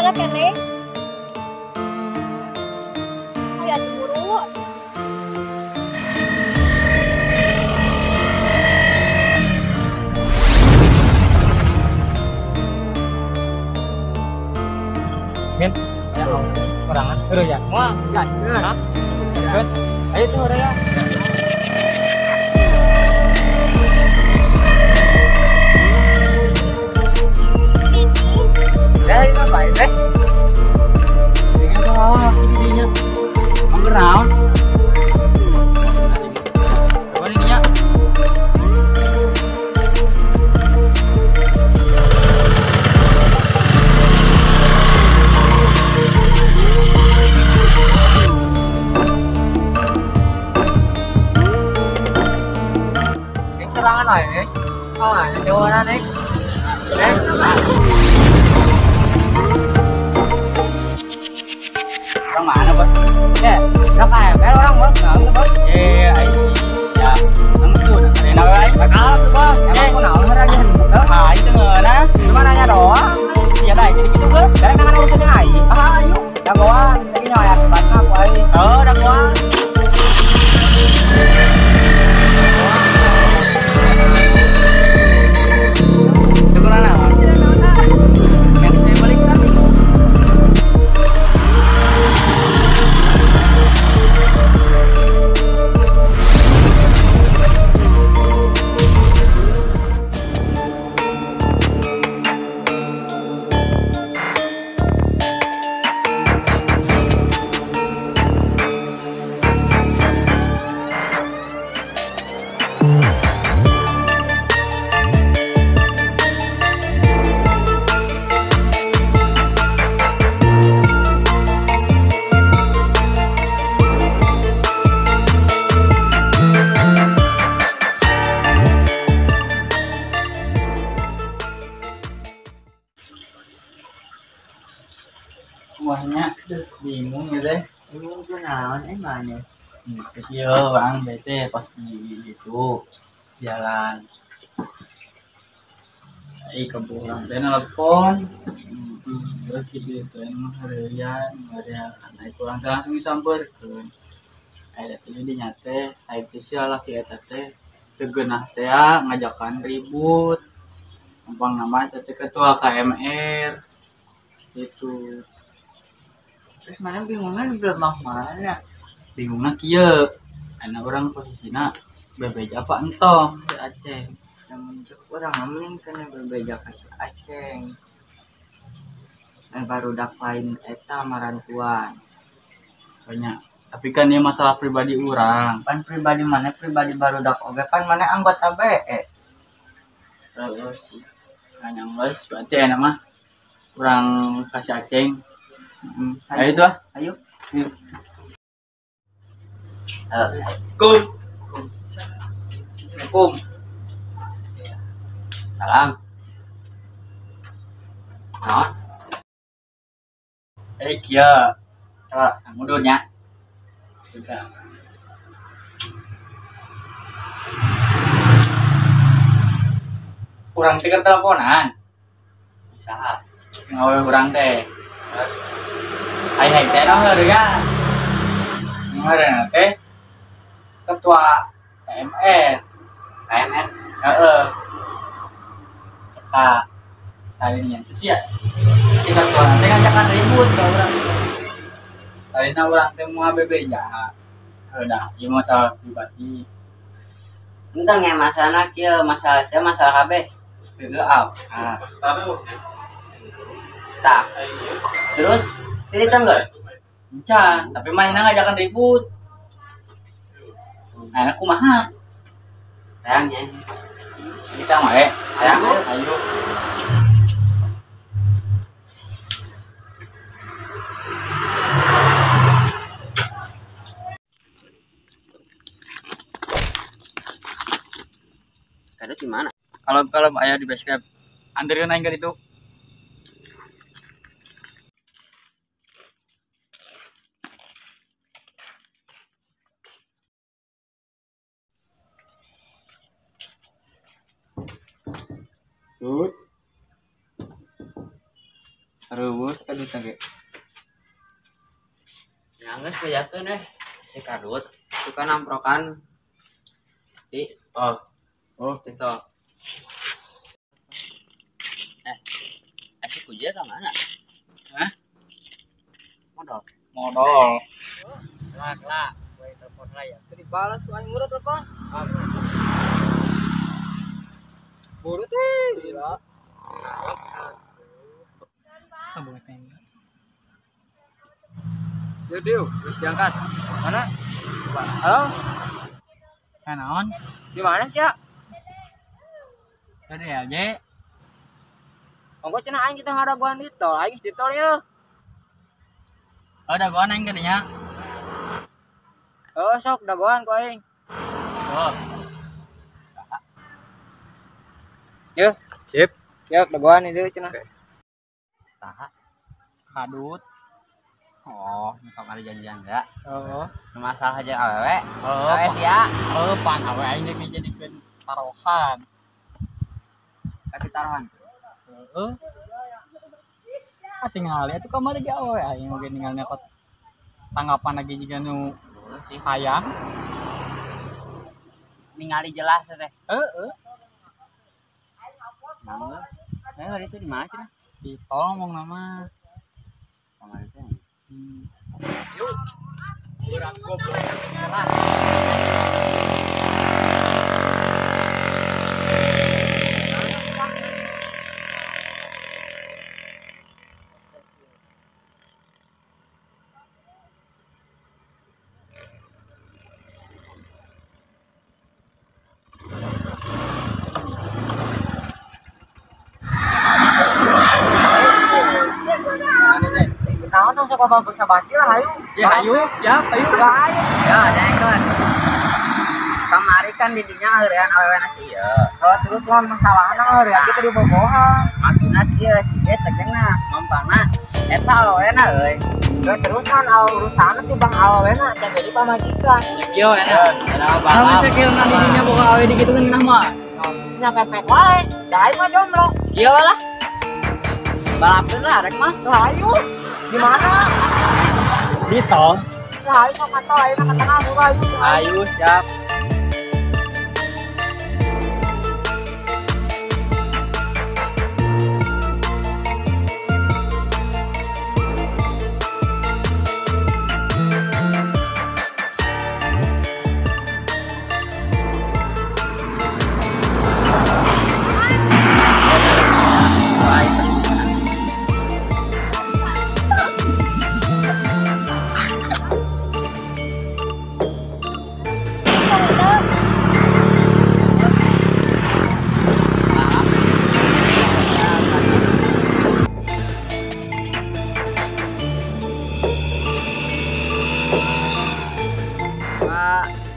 Heula keneh. Ayo atuh buru. Min, ya orangan heureun ya. Moal, gas. Hah? Ayo tuh heureun ya. Eh, ngapain teh? Pengen apa didinya? Mangger naon? Apa didinya? Ini serangan wae. Oh, ada nih. Orang mana bos? Ya, udah KMR orang bos, naon tuh bos? I see. Ya, langsung. Ada naon wae? Bakal tuh bos. Emang aku naon heureuh aja henteu. Ah, itu ngeunah. Cuma nanya doang. Iya dah, jadi gitu bos. Dari tangan urusan jeung aing. Ah, ayo. Dagoan, tadi nyawa ya sebat mah aku aing. Oh, dagoan. Dagoan naon? Saya balik kan. Wahnya bingung gitu deh. Bingung tuh naon mana? Kecil bang, bete pas di itu jalan. Keburan teh nelpon. Terus gitu teh emang harian, ada anak kurang langsung disamperkeun. Aya teh di nya teh, aya teh sia laki eta teh teu geunah teh ngajakan ribut. Numpang nama teh ketua KMR. Gitu. Terus mana bingungnya di belemah mana? Bingungnya kieu. Ana orang posisina bebeja apa entong di Aceh. Namun cek urang mending kena bebeja ka Aceh. Baru dak lain eta marantuan. Banyak. Tapi kan ini masalah pribadi urang. Pan pribadi mana pribadi barudak oge pan mana anggota BE. Terus sih. Nanya geus berarti enak mah urang kasih Aceng. Ayo itu ah. Ayo. Kum. Kum. Salam. Naon? Kieu. Coba mundurnya. Sudah. Urang teh keur teleponan. Bisa. Ngawe urang teh. Terus ai hai teh naon heureun ya. Ngaranna teh ketua KMR. KMR? Heeh. Eta tadinya teh sia. Si ketua teh ngajakan ribut ka urang. Tadina urang teh moal bebeja. Udah, ieu masalah pribadi. Entong ya masalahna kieu, masalah sia masalah kabeh. Heueuh ah. Tah. Terus cerita enggak? Encan, tapi manehna ngajakan ribut. Nah, kumaha? Sayang ya. Kita mah Sayang. Ayo. Kado di mana? Kalau aya di base camp. Anterkeun aing ka ditu. Tut. Reueuh kadut ge. Ya geus bejakeun we si kadut suka namprokan di tol. Oh, di tol. Si Kuja ke mana? Hah? Modal. Modal. Lah, lah. Gue telepon lah ya. Tadi balas ku aing murut telepon. Murut teh, gila. Sambung teh. Yo, Diu, wis diangkat. Mana? Halo? Naon? Di mana sih, ya? Tadi LJ. Ongko cenah aing kita ngadaguan di tol, aing geus di tol yeuh. Oh, dagoan aing kadinya. Oh, sok dagoan ku aing. Oh. Yeuh, sip. Yeuh, dagoan itu cenah. Saha? Kadut. Oh, kamari janjian enggak? Heeh. Masalah aja awewe. Heeh. Awewe sia. Heeh, pan awewe aing geus dijadikeun taruhan. Kati taruhan. Heeh. Ah tinggal atuh kamari ge awewe aing oge ninggal nekot tanggapan lagi jiga nu sih hayang. Ningali jelas teh. Heeh. Nah, hari itu di mana sih? Di tol ngomong nama. Kamari teh. Yuk. Berat goblok. Naon tong sok basa basi lah hayu. Ya hayu, siap hayu. Ya, daekeun. Kamari kan di dinya ngeurean awewe si ieu. Oh, terus lawan masalahna ngeurean kita di bobohan. Maksudna kieu si ieu teh geunah mampangna eta awewena euy. Ya terus kan urusan ti bang awewena can jadi pamajikan. Ya kieu eta. Kalau misalnya di dinya boga awewe digitukeun geunah mah. Nya pek-pek wae. Da aing mah jomblo. Kieu lah. Balapeun lah rek mah. Lah ayo. Di mana? Di tol. Lah ayo sok tol ayo ka tengah buru ayo. Ayo siap.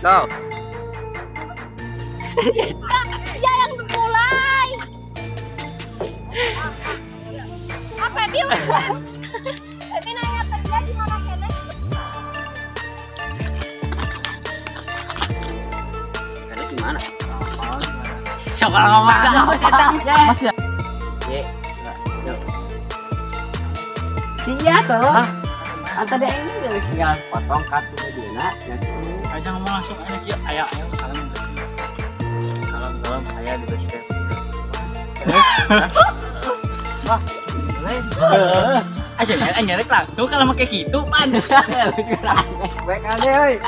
Go. Ya yang mulai. Apa Pepi? Pepi nanya kerja di mana kene? Kerja di mana? Coba ngomong enggak usah. Ye. Sia tuh. Anta deh ini tinggal potong kartu dina. Aja ngomong langsung aja kieu aya ayo kalem. Kalem aya di base camp. Wah, boleh. Aja nyerek langsung kalau make gitu pan. Baik aja euy.